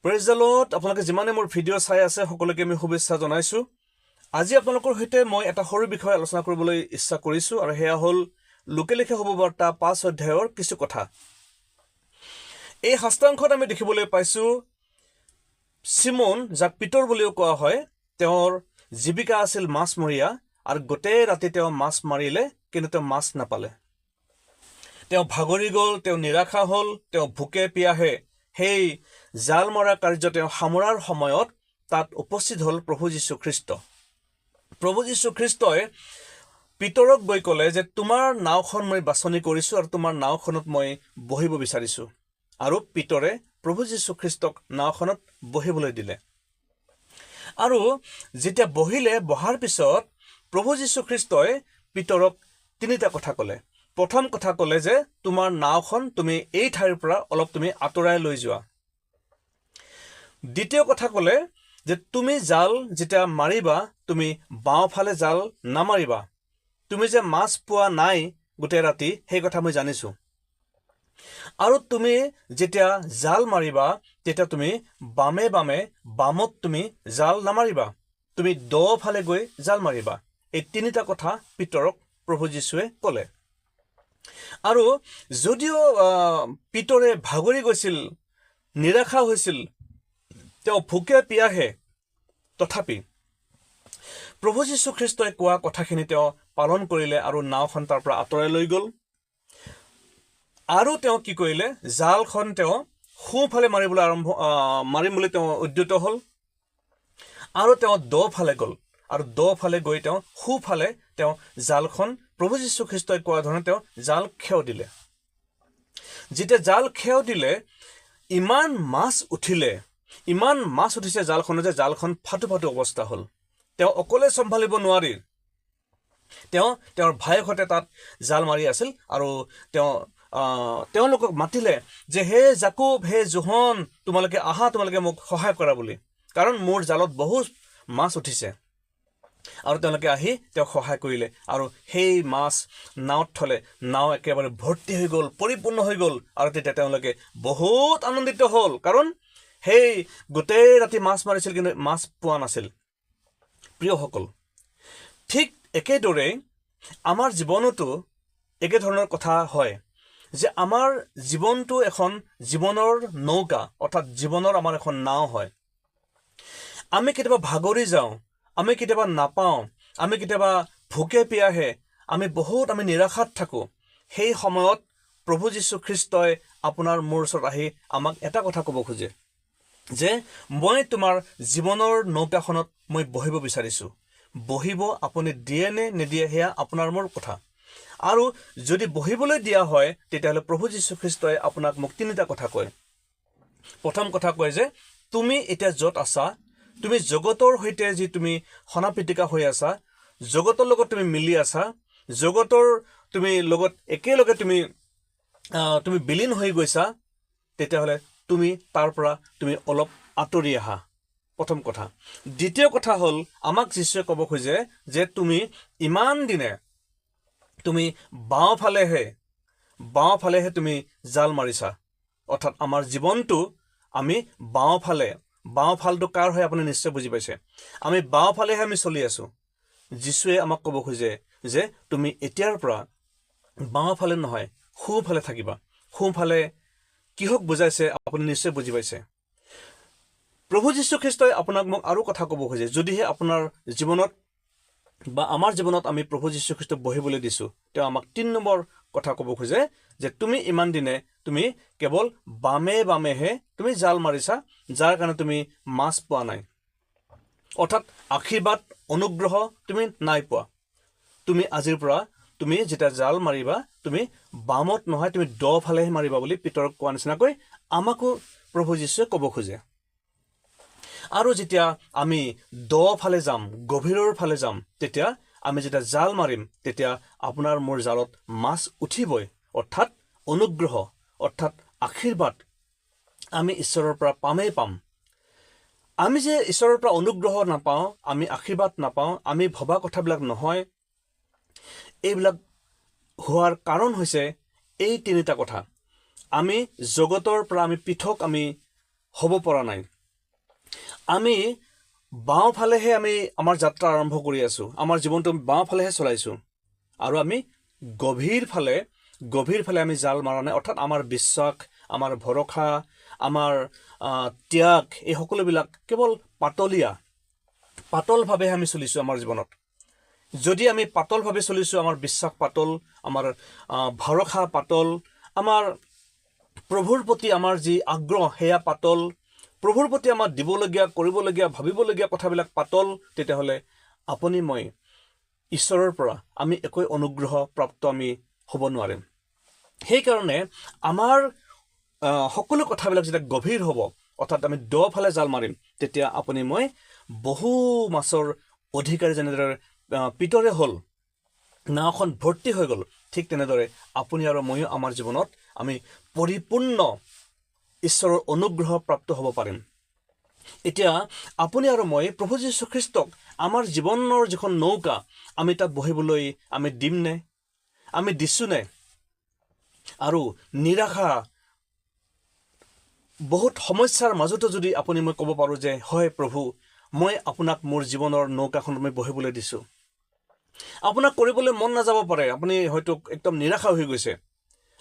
Praise the Lord. আপোনালোকে যিমানে মোৰ ভিডিঅ' চাই আছে, সকলোকে আমি শুভেচ্ছা জনাইছোঁ। আজি আপোনালোকৰ সৈতে মই এটা সৰু বিষয় আলোচনা কৰিবলৈ ইচ্ছা কৰিছোঁ আৰু সেয়া হ'ল লূকে লিখা শুভবাৰ্তা 5 অধ্যায়ৰ কিছু কথা। এই শাস্ত্ৰাংশত আমি দেখিবলৈ পাইছোঁ, চিমন, যাক পিতৰ বুলিও কোৱা হয়, তেওঁৰ জীৱিকা আছিল মাছমৰীয়া আৰু গোটেই ৰাতি তেওঁ মাছ মাৰিলে, কিন্তু তেওঁ মাছ নাপালে। তেওঁ ভাগৰি গ'ল, তেওঁ নিৰাশা হ'ল। তেওঁ ভোকে পিয়াহে সেই জাল মৰা কাৰ্য তেওঁ সামৰাৰ সময়ত তাত উপস্থিত হ'ল প্ৰভু যীশুখ্ৰীষ্ট। প্ৰভু যীশুখ্ৰীষ্টই পিতৰক গৈ ক'লে যে তোমাৰ নাওখন মই বাছনি কৰিছোঁ আৰু তোমাৰ নাওখনত মই বহিব বিচাৰিছোঁ। আৰু পিতৰে প্ৰভু যীশুখ্ৰীষ্টক নাওখনত বহিবলৈ দিলে। আৰু যেতিয়া বহিলে, বহাৰ পিছত প্ৰভু যীশুখ্ৰীষ্টই পিতৰক তিনিটা কথা ক'লে। প্ৰথম কথা ক'লে যে তোমাৰ নাওখন তুমি এই ঠাইৰ পৰা অলপ তুমি আঁতৰাই লৈ যোৱা। দ্বিতীয় কথা ক'লে যে তুমি জাল যেতিয়া মাৰিবা, তুমি বাওঁফালে জাল নামাৰিবা। তুমি যে মাছ পোৱা নাই গোটেই ৰাতি, সেই কথা মই জানিছোঁ। আৰু তুমি যেতিয়া জাল মাৰিবা, তেতিয়া তুমি বামে বামে, বামত তুমি জাল নামাৰিবা, তুমি দফালে গৈ জাল মাৰিবা। এই তিনিটা কথা পিতৰক প্ৰভু যীশুৱে ক'লে। আৰু যদিও পিতৰে ভাগৰি গৈছিল, নিৰাশা হৈছিল, তেওঁ ভোকে পিয়াহে, তথাপি প্ৰভু যীশুখ্ৰীষ্টই কোৱা কথাখিনি তেওঁ পালন কৰিলে আৰু নাওখন তাৰ পৰা আঁতৰাই লৈ গ'ল। আৰু তেওঁ কি কৰিলে? জালখন তেওঁ সোঁফালে মাৰিবলৈ আৰম্ভ মাৰিম বুলি তেওঁ উদ্যত হ'ল আৰু তেওঁ দফালে গ'ল আৰু দফালে গৈ তেওঁ সোঁফালে তেওঁ জালখন প্ৰভু যীশুখ্ৰীষ্টই কোৱা ধৰণে তেওঁ জাল খেও দিলে। যেতিয়া জাল খেও দিলে, ইমান মাছ উঠিলে, ইমান মাছ উঠিছে জালখনত যে জালখন ফাটো ফাটো অৱস্থা হ'ল। তেওঁ অকলে চম্ভালিব নোৱাৰি তেওঁ তেওঁৰ ভায়েকহঁতে তাত জাল মাৰি আছিল আৰু তেওঁ তেওঁলোকক মাতিলে যে হে জাকুব, হে জোহন, তোমালোকে আহা, তোমালোকে মোক সহায় কৰা বুলি, কাৰণ মোৰ জালত বহুত মাছ উঠিছে। আৰু তেওঁলোকে আহি তেওঁক সহায় কৰিলে আৰু সেই মাছ নাৱত থলে। নাও একেবাৰে ভৰ্তি হৈ গ'ল, পৰিপূৰ্ণ হৈ গ'ল। আৰু তেতিয়া তেওঁলোকে বহুত আনন্দিত হ'ল, কাৰণ সেই গোটেই ৰাতি মাছ মাৰিছিল, কিন্তু মাছ পোৱা নাছিল। প্ৰিয়সকল, ঠিক একেদৰে আমাৰ জীৱনতো একেধৰণৰ কথা হয় যে আমাৰ জীৱনটো এখন জীৱনৰ নৌকা, অৰ্থাৎ জীৱনৰ আমাৰ এখন নাও হয়। আমি কেতিয়াবা ভাগৰি যাওঁ, আমি কেতিয়াবা নাপাওঁ, আমি কেতিয়াবা ভোকে পিয়াহে আমি বহুত আমি নিৰাশাত থাকোঁ। সেই সময়ত প্ৰভু যীশু খ্ৰীষ্টই আপোনাৰ মোৰ ওচৰত আহি আমাক এটা কথা ক'ব খোজে যে মই তোমাৰ জীৱনৰ নৌকাখনত মই বহিব বিচাৰিছোঁ। বহিব আপুনি দিয়ে নে নিদিয়ে, সেয়া আপোনাৰ মোৰ কথা। আৰু যদি বহিবলৈ দিয়া হয়, তেতিয়াহ'লে প্ৰভু যীশুখ্ৰীষ্টই আপোনাক মোক তিনিটা কথা কয়। প্ৰথম কথা কয় যে তুমি এতিয়া য'ত আছা, তুমি জগতৰ সৈতে যি তুমি সনাপিটিকা হৈ আছা, জগতৰ লগত তুমি মিলি আছা, জগতৰ তুমি লগত একেলগে তুমি বিলীন হৈ গৈছা, তেতিয়াহ'লে তুমি তাৰ পৰা তুমি অলপ আঁতৰি আহা, প্ৰথম কথা। দ্বিতীয় কথা হ'ল, আমাক যীশুৱে ক'ব খোজে যে তুমি ইমান দিনে তুমি বাওঁফালেহে তুমি জাল মাৰিছা। অৰ্থাৎ আমাৰ জীৱনটো আমি বাওঁফালে, বাওঁফালটো কাৰ হয় আপুনি নিশ্চয় বুজি পাইছে, আমি বাওঁফালেহে আমি চলি আছোঁ। যীশুৱে আমাক ক'ব খোজে যে তুমি এতিয়াৰ পৰা বাওঁফালে নহয়, সোঁফালে থাকিবা। সোঁফালে কিহক বুজাইছে আপুনি নিশ্চয় বুজি পাইছে। প্ৰভু যীশুখ্ৰীষ্টই আপোনাক মোক আৰু কথা ক'ব খোজে, যদিহে আপোনাৰ জীৱনত বা আমাৰ জীৱনত আমি প্ৰভু যীশুখ্ৰীষ্টক বহিবলৈ দিছোঁ, তেওঁ আমাক 3 নম্বৰ কথা ক'ব খোজে যে তুমি ইমান দিনে তুমি কেৱল বামে বামেহে তুমি জাল মাৰিছা, যাৰ কাৰণে তুমি মাছ পোৱা নাই, অৰ্থাৎ আশীৰ্বাদ অনুগ্ৰহ তুমি নাই পোৱা। তুমি আজিৰ পৰা তুমি যেতিয়া জাল মাৰিবা, তুমি বামত নহয়, তুমি দফালেহে মাৰিবা বুলি পিতৰক কোৱা নিচিনাকৈ আমাকো প্ৰভু যীশুৱে ক'ব খোজে। আৰু যেতিয়া আমি দফালে যাম, গভীৰৰ ফালে যাম, তেতিয়া আমি যেতিয়া জাল মাৰিম, তেতিয়া আপোনাৰ মোৰ জালত মাছ উঠিবই। অৰ্থাৎ অনুগ্ৰহ, অৰ্থাৎ আশীৰ্বাদ আমি ঈশ্বৰৰ পৰা পামেই পাম। আমি যে ঈশ্বৰৰ পৰা অনুগ্ৰহ নাপাওঁ, আমি আশীৰ্বাদ নাপাওঁ, আমি ভবা কথাবিলাক নহয়, এইবিলাক হোৱাৰ কাৰণ হৈছে এই তিনিটা কথা। আমি জগতৰ পৰা আমি পৃথক আমি হ'ব পৰা নাই। আমি বাওঁফালেহে আমি আমাৰ যাত্ৰা আৰম্ভ কৰি আছোঁ, আমাৰ জীৱনটো বাওঁফালেহে চলাইছোঁ আৰু আমি গভীৰ ফালে আমি জাল মাৰা নাই। অৰ্থাৎ আমাৰ বিশ্বাস, আমাৰ ভৰসা, আমাৰ ত্যাগ, এই সকলোবিলাক কেৱল পাতলীয়া, পাতলভাৱেহে আমি চলিছোঁ আমাৰ জীৱনত। যদি আমি পাতলভাৱে চলিছোঁ, আমাৰ বিশ্বাস পাতল, আমাৰ ভৰসা পাতল, আমাৰ প্ৰভুৰ প্ৰতি আমাৰ যি আগ্ৰহ সেয়া পাতল, প্ৰভুৰ প্ৰতি আমাৰ দিবলগীয়া, কৰিবলগীয়া, ভাবিবলগীয়া কথাবিলাক পাতল, তেতিয়াহ'লে আপুনি মই ঈশ্বৰৰ পৰা আমি একো অনুগ্ৰহ প্ৰাপ্ত আমি হ'ব নোৱাৰিম। সেইকাৰণে আমাৰ সকলো কথাবিলাক যেতিয়া গভীৰ হ'ব, অৰ্থাৎ আমি দফালে জাল মাৰিম, তেতিয়া আপুনি মই বহু মাছৰ অধিকাৰী যেনেদৰে পিতৰে হ'ল, নাওখন ভৰ্তি হৈ গ'ল, ঠিক তেনেদৰে আপুনি আৰু ময়ো আমাৰ জীৱনত আমি পৰিপূৰ্ণ ঈশ্বৰৰ অনুগ্ৰহ প্ৰাপ্ত হ'ব পাৰিম। এতিয়া আপুনি আৰু মই প্ৰভু যীশুখ্ৰীষ্টক আমাৰ জীৱনৰ যিখন নৌকা, আমি তাত বহিবলৈ আমি দিমনে? আমি দিছোঁনে? আৰু নিৰাশা, বহুত সমস্যাৰ মাজতো যদি আপুনি মই ক'ব পাৰোঁ যে হয় প্ৰভু, মই আপোনাক মোৰ জীৱনৰ নৌকাখনত মই বহিবলৈ দিছোঁ। আপোনাক কৰিবলৈ মন নাযাব পাৰে, আপুনি হয়তো একদম নিৰাশা হৈ গৈছে,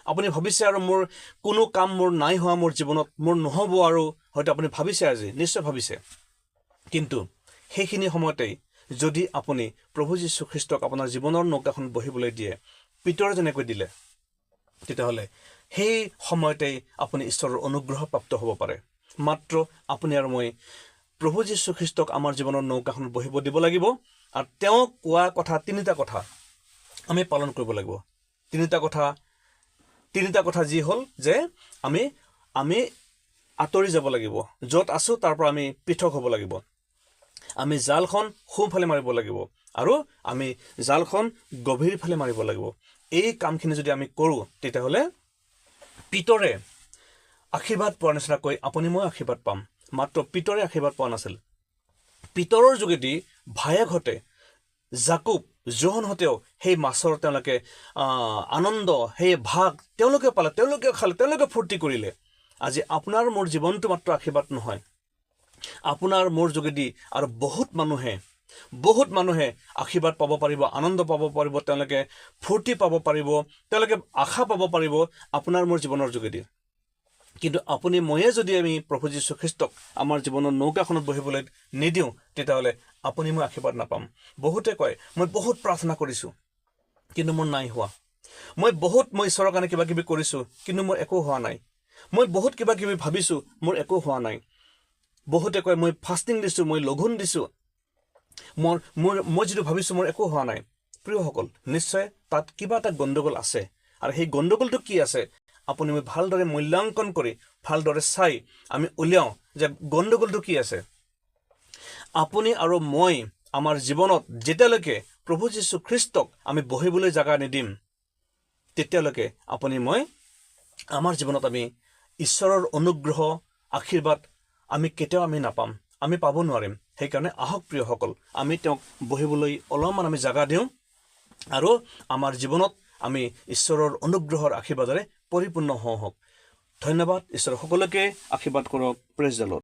আপুনি ভাবিছে আৰু মোৰ কোনো কাম মোৰ নাই হোৱা, মোৰ জীৱনত মোৰ নহ'ব আৰু, হয়তো আপুনি ভাবিছে, আজি নিশ্চয় ভাবিছে। কিন্তু সেইখিনি সময়তেই যদি আপুনি প্ৰভু যীশুখ্ৰীষ্টক আপোনাৰ জীৱনৰ নৌকাখন বহিবলৈ দিয়ে, পিতৰে যেনেকৈ দিলে, তেতিয়াহ'লে সেই সময়তেই আপুনি ঈশ্বৰৰ অনুগ্ৰহ প্ৰাপ্ত হ'ব পাৰে। মাত্ৰ আপুনি আৰু মই প্ৰভু যীশুখ্ৰীষ্টক আমাৰ জীৱনৰ নৌকাখনত বহিব দিব লাগিব আৰু তেওঁ কোৱা কথা তিনিটা কথা আমি পালন কৰিব লাগিব। তিনিটা কথা যি হ'ল যে আমি আমি আঁতৰি যাব লাগিব, য'ত আছোঁ তাৰ পৰা আমি পৃথক হ'ব লাগিব, আমি জালখন সোঁফালে মাৰিব লাগিব আৰু আমি জালখন গভীৰ ফালে মাৰিব লাগিব। এই কামখিনি যদি আমি কৰোঁ, তেতিয়াহ'লে পিতৰে আশীৰ্বাদ পোৱাৰ নিচিনাকৈ আপুনি মই আশীৰ্বাদ পাম। মাত্ৰ পিতৰে আশীৰ্বাদ পোৱা নাছিল, পিতৰৰ যোগেদি ভায়েকহঁতে জাকুব, যোহনহঁতেও সেই মাছৰ তেওঁলোকে আনন্দ, সেই ভাগ তেওঁলোকে পালে, তেওঁলোকে খালে, তেওঁলোকে ফূৰ্তি কৰিলে। আজি আপোনাৰ মোৰ জীৱনটো মাত্ৰ আশীৰ্বাদ নহয়, আপোনাৰ মোৰ যোগেদি আৰু বহুত মানুহে আশীৰ্বাদ পাব পাৰিব, আনন্দ পাব পাৰিব, তেওঁলোকে ফূৰ্তি পাব পাৰিব, তেওঁলোকে আশা পাব পাৰিব আপোনাৰ মোৰ জীৱনৰ যোগেদি। কিন্তু আপুনি ময়ে যদি আমি প্ৰভু যীশুখ্ৰীষ্টক আমাৰ জীৱনৰ নৌকাখনত বহিবলৈ নিদিওঁ, তেতিয়াহ'লে আপুনি মই আশীৰ্বাদ নাপাম। বহুতে কয়, মই বহুত প্ৰাৰ্থনা কৰিছোঁ কিন্তু মোৰ নাই হোৱা, মই বহুত মই ঈশ্বৰৰ কাৰণে কিবা কিবি কৰিছোঁ কিন্তু মোৰ একো হোৱা নাই, মই বহুত কিবা কিবি ভাবিছোঁ, মোৰ একো হোৱা নাই। বহুতে কয়, মই ফাষ্টিং দিছোঁ, মই লঘোণ দিছোঁ, মোৰ মোৰ মই যিটো ভাবিছোঁ মোৰ একো হোৱা নাই। প্ৰিয়সকল, নিশ্চয় তাত কিবা এটা গণ্ডগোল আছে আৰু সেই গণ্ডগোলটো কি আছে আপুনি মই ভালদৰে মূল্যাংকন কৰি ভালদৰে চাই আমি উলিয়াওঁ যে গণ্ডগোলটো কি আছে। আপুনি আৰু মই আমাৰ জীৱনত যেতিয়ালৈকে প্ৰভু যীশু খ্ৰীষ্টক আমি বহিবলৈ জাগা নিদিম, তেতিয়ালৈকে আপুনি মই আমাৰ জীৱনত আমি ঈশ্বৰৰ অনুগ্ৰহ, আশীৰ্বাদ আমি কেতিয়াও আমি নাপাম, আমি পাব নোৱাৰিম। সেইকাৰণে আহক প্ৰিয়সকল, আমি তেওঁক বহিবলৈ অলপমান আমি জাগা দিওঁ আৰু আমাৰ জীৱনত আমি ঈশ্বৰৰ অনুগ্ৰহৰ আশীৰ্বাদেৰে পৰিপূৰ্ণ হওঁ হওক। ধন্যবাদ। ঈশ্বৰ সকলোকে আশীৰ্বাদ কৰক। Praise the Lord.